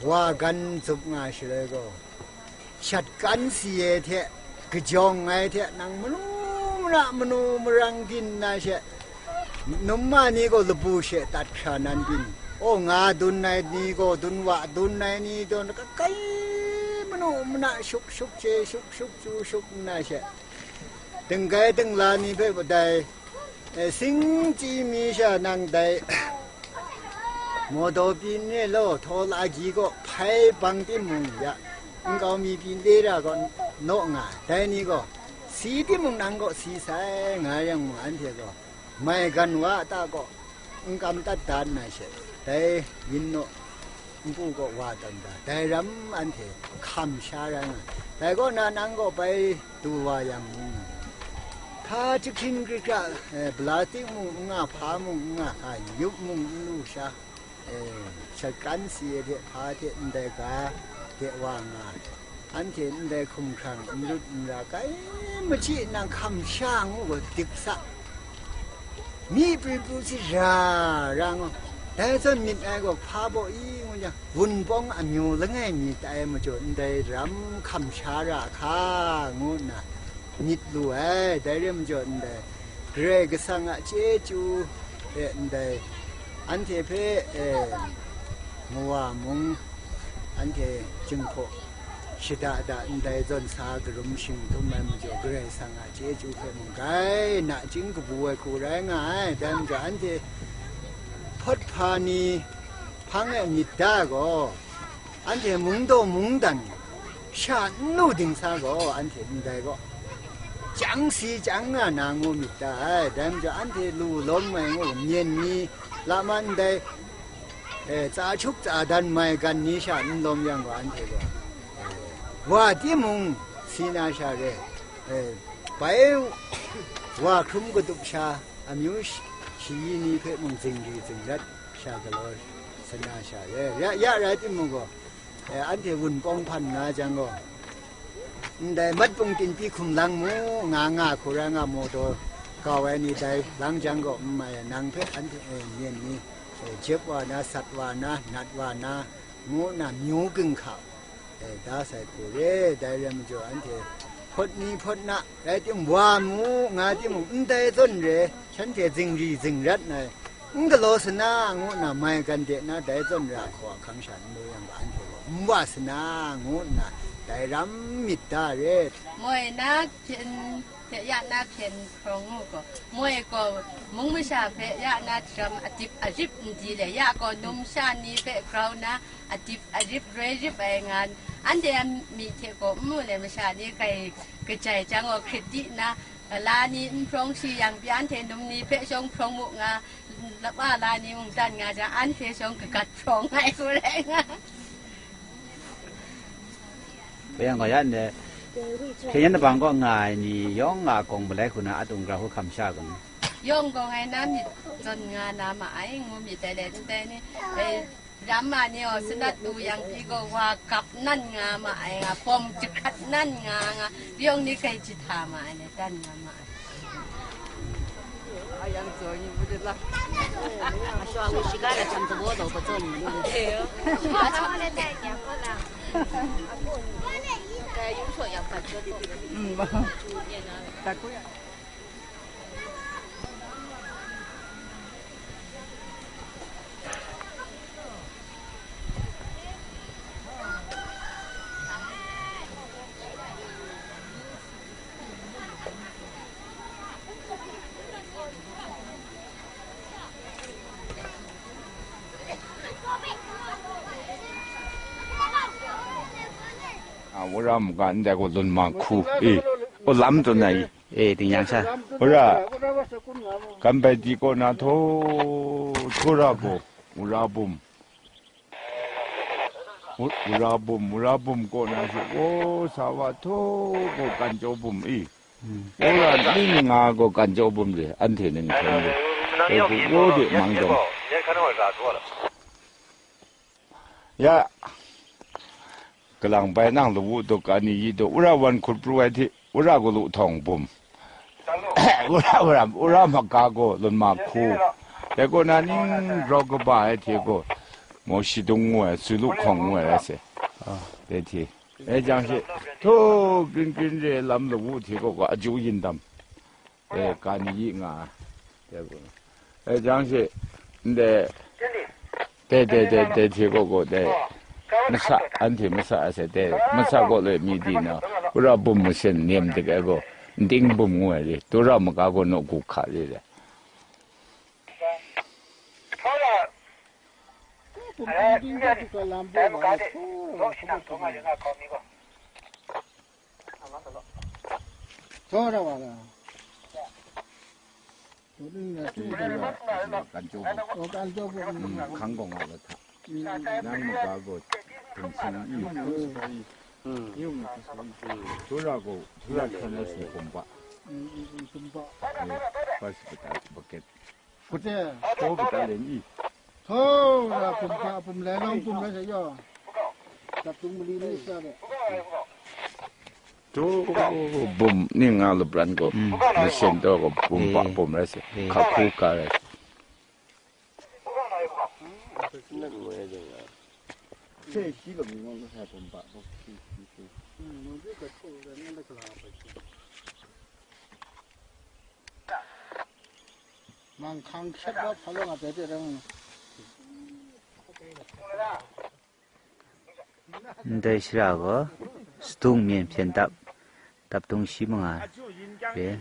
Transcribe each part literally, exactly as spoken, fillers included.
wa gan zup nga shaloi gaw, shat kan si ai hte, kajawng ai hte, nang manu mara manu marang byin na she, num ma ni gaw labu she tat hkra nan byin, aw nga dun ai ni gaw, dun wa dun ai ni gaw, kakai manu mana shuk shuk chye, shuk shuk chyu shuk nna she, dinggai dingla ni hpe dai, e, singchyi mi sha nang dai, mawdaw pyi n re law, htaw la gyi gaw hpai bang timung ya, nkau mi pyi n re ra gaw naw nga ai. Dai ni gaw, si timung nang gaw si sai, nga yang mung, anhte gaw mai gan wa a ta gaw n kam dat da nna she, dai yin naw npu gaw wa tawn da, dai ram anhte hkam sha rai nga ai. Dai kaw na nang gaw bai du wa yang mung, hpa jahkring kri kra, eh, plastik mung n nga, hpa mung n nga, hka yup mung n lu sha, eh, shat kan si ai hte hpa hte ndai ga de wa nga ai. Anhte ndai hkumhkrang n lut n ra, kai machyi nang hkam sha ngu gaw dik sa, myi pri pru si ra ra ngu, dai zawn myit ai gaw hpa baw i ngu jang, wunpawng amyu langai mi tai majaw ndai ram hkam sha ra hka ngu nna myit lu ai. Dai re majaw ndai Karai Kasang a chyeju e ndai anhte hpe, e, mawa mung, anhte jinghpaw shada da ndai zawn sa karum shingtum ai majaw, Karai Kasang a chyeju hpe mung gai nachying kabu ai hku rai nga ai. Dai majaw anhte hpawt hpa ni hpang e myit da gaw, anhte mungdaw mungdan sha n lu ding sa gaw, anhte ndai gaw, chyang si chyang nga na ngu myit da ai. Dai majaw anhte lu lawm ai ngu, myen ni, lama ndai, e, tsa hkyuk tsa dan mai gan ni sha n lawm yang gaw, anhte gaw, e, wa timung si na sha re, e, bai wa hkrum kadup sha, amyu sh-, shayi ni hpe mung zingri zingrat sha galaw sa na sha re. Ya, ya rai timung gaw, e, anhte wunpawng hpan nga jang gaw, ndai matpung tinpyi hkum lang mu, nga nga hku rai nga, mawdaw kau ai ni dai lang jang gaw, n mai, nang hpe anhte, e, myen ni, e, jep wa na, sat wa na, nat wa na, ngu nna myu ginhka, e, da sai hku re. Dai rai majaw, anhte hpawt ni hpawt na rai timung, wa mu nga timung, ndai zawn re, shanhte zingri zingrat ai, n galaw sa na, ngu nna mai gan de na, dai zawn ra hkaw a hkang sha n lu yang gaw, anhte gaw n wa sa na, ngu nna dai ram myit da re. Moi na hpyen hte ya na hpyen hkrawng ngu gaw, moi gaw mung masha hpe ya na daram adip arip n di le, ya gaw numsha ni hpe grau na adip arip roi rip ai nga, anhte a myi hte gaw n mu le, masha ni grai kajai jang gaw hkrit di na, la ni n hprawng shi yang pyi, anhte num ni hpe shawng hprawng mu nga, lama la ni mung dan nga jang, anhte shawng kagat hprawng ai hku rai nga. Bai yang gaw ya ndai, hpyen yan labang kaw nga ai ni yawng a gawng malai hku na, a tung grau hku hkam sha gaw, yawng gawng ai na myit zawn nga na ma ai, ngu myit dai le, ndai ni, e, ram ma ni gaw sanat lu yang pyi gaw, wa gap nan nga ma ai, nga bawm jahkrat nan nga, nga yawng ni grai jahta ma ai, dan nga ma ai. 哎呀，走，你不知道。说我膝盖了，全部我都不走，你对不对？对呀。我从来没见过呢。该有说要发车的。嗯，吧。A, wora mung ga ndai gaw lun ma hku, e, o lam tawn na i, e, ting yang sha. Wora, Gambai di kaw na thaw, thaw ra gaw, wora bum. Wu-, wura bum, wura bum kaw na shi, o, sa wa htaw gaw kan chyaw bum i. Wura ning nga gaw kan chyaw bum re, anhte ning hten re. E, gaw de mang jawng. Ya, kalang bai nang lawu daw, kani yi daw, wura wan hkut pru ai hte, wura galu htawng bum. Wura, wura, wura maka gaw lun ma hku. Dai kaw na ning grau kaba ai hte gaw, Mawshi dung ngu ai, Sulu hkawng ngu ai rai se. Ah. Dai hti. E jang she, htaw grin grin re lam lawu hte kaw kaw, aju yin dam. E, ka ni yi nga. E jang she, nde, de, de, de, de, hte kaw kaw, de, masa, anhte masa a se, de, masa kaw le mi di na, ura bum masen nem de kai gaw, nting bum ngu ai re, tura maga gaw naw gu hka re le. Kan chyaw buk. Mm, hkang gaw nga la hta. Mm. Nang maga gaw htum sing i. Mm. Tura gaw, tura hkang gaw sing kumba. Mm, mm, mm, kumba. Eh, pas kita bucket. Kute. Chyaw buk ta len i. Tora pum pa pum lai long pum lai sa yaw. Dap tung mali ni sa de. Chyaw bum ni nga lup ran ko. Mm. Masen taw ko bum pa Eh. Bum rai se. Eh. Ka ku ka rai se. Mang hkang shat wa hpa long a tai tai rang. Ndai shara gaw, sadung myen hpyen dap, dap dung shi manga re.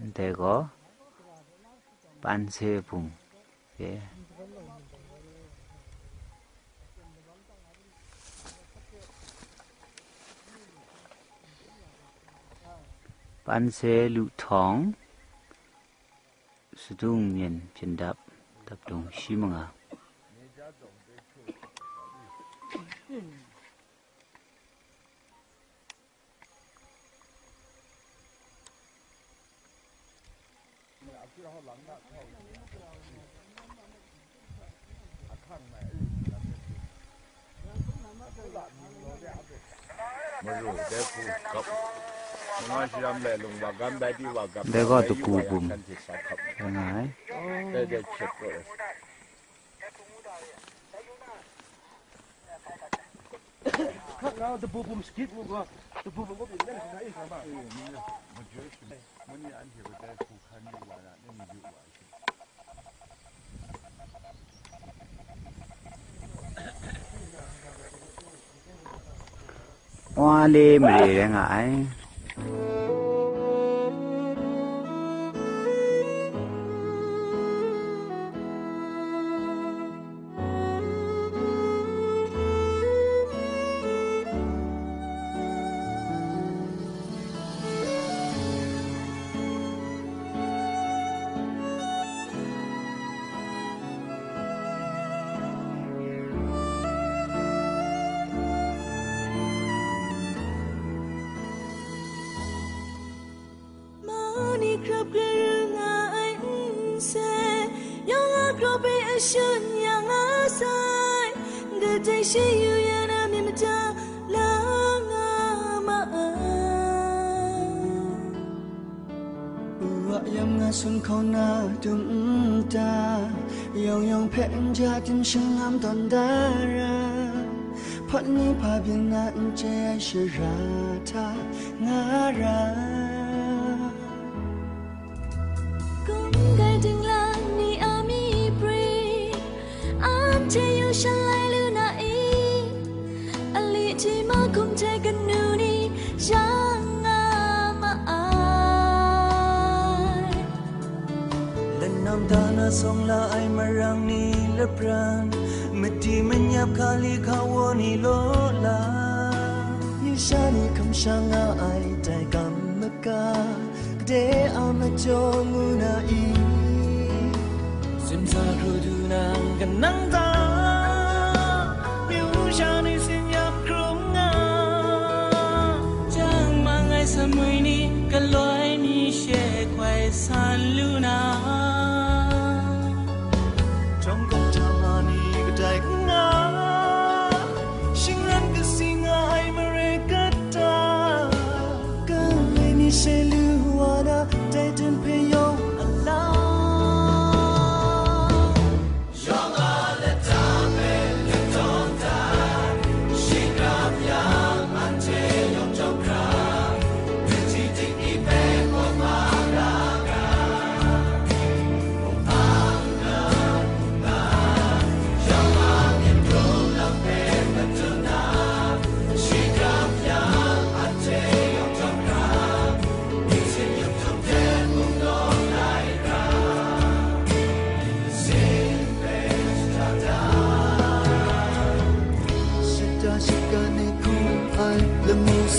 Ndai gaw, panse bum, e. Panse lu htawng, sadung myen hpyen dap, dap dung shi manga. Maru, dai hku gap. Manga sharam lai lung wa gam bai di wa gap. Dai gaw dai yu taku wa bum. Yang kan hte sa hkap. Rai nga ai. Dai dai hkyet gaw. Hkrak nga, dabu bum shagit mu ga, dabu bum gaw byin dan hkra e hkra ma. Mani anhte gaw dai hku hkan yu wa na, ning yu wa ai hte. Wa le mare rai nga ai. Mani krap kru nga ai nse, yawng a kraw hpe ashun ya nga sai, kadai shi yu ya na myit mada la nga ma ai. Wa yam nga sun hkauna dum nta, yawng yawng hpe n ja tim shingam tawn da ra, hpawt ni hpa byin na n chye ai shara hta nga ra. Kum kai dinglang ni a mi pri, anhte yu shalai lu na i? Ali hti mahkum hte kanu ni yang nga ma ai. Lanam da na sawng la ai marang ni lapran, madi manyap hkali hkawa ni law la. Yu sha ni hkam sha nga ai dai kam maga, gade a majaw ngu na i? Simsa hkru du nang kanang ta, myu sha ni sin yap hkrum nga, jang mang ai samwi ni, galoi ni she hkoi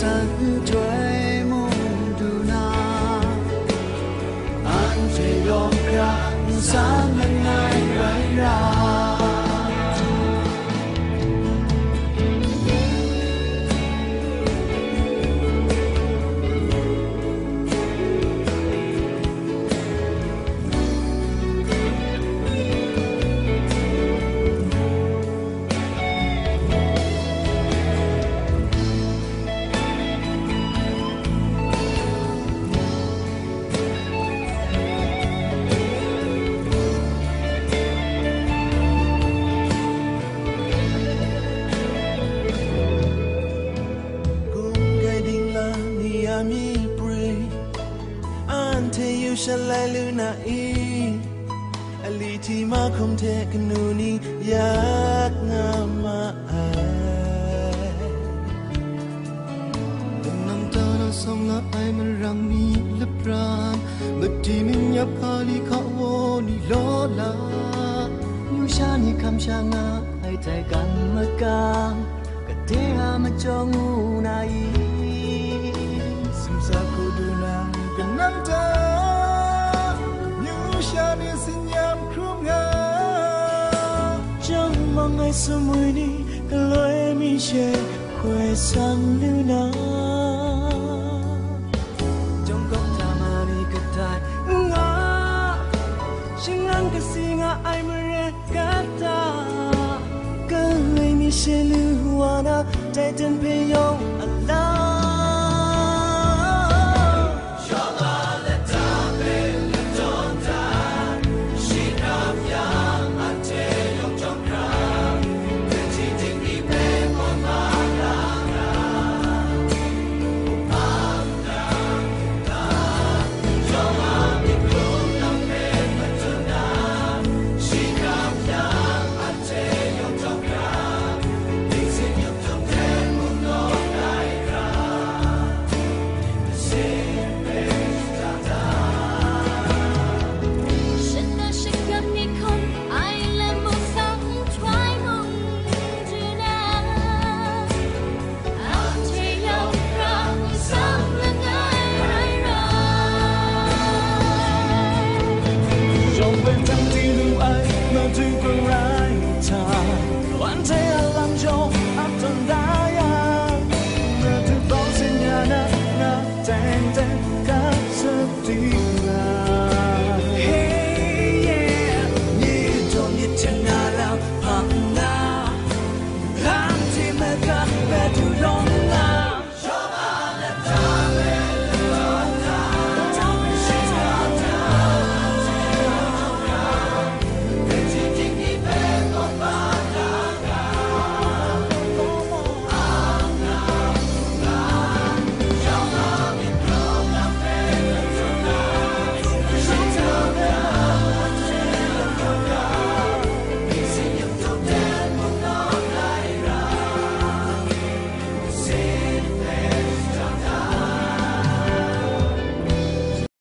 Nhtoi mung du na, anhte yawng hkra n san langai rai ra. Gung gai dingla ni a myi prwi, anhte yu shalai lu na i? Ali hti mahkum hte kanu ni yak nga ma ai. Kanang ta na sawng la ai marang ni lapran, madi minyap hkali hka wo ni law la. Yu sha ni hkam sha nga ai tai gan makam, kade a majaw ngu na i? Simsa hku du na kanang ta, yu sha ni sinyam hkrum nga. Jang mang ai sumwi ni galoi mi she hkoi san lu na, jawng kawk hta ma ni kadai n nga, shingang kasi nga ai mare kata, kaloi mi she lu wa na, dai ten hpe yawng a la.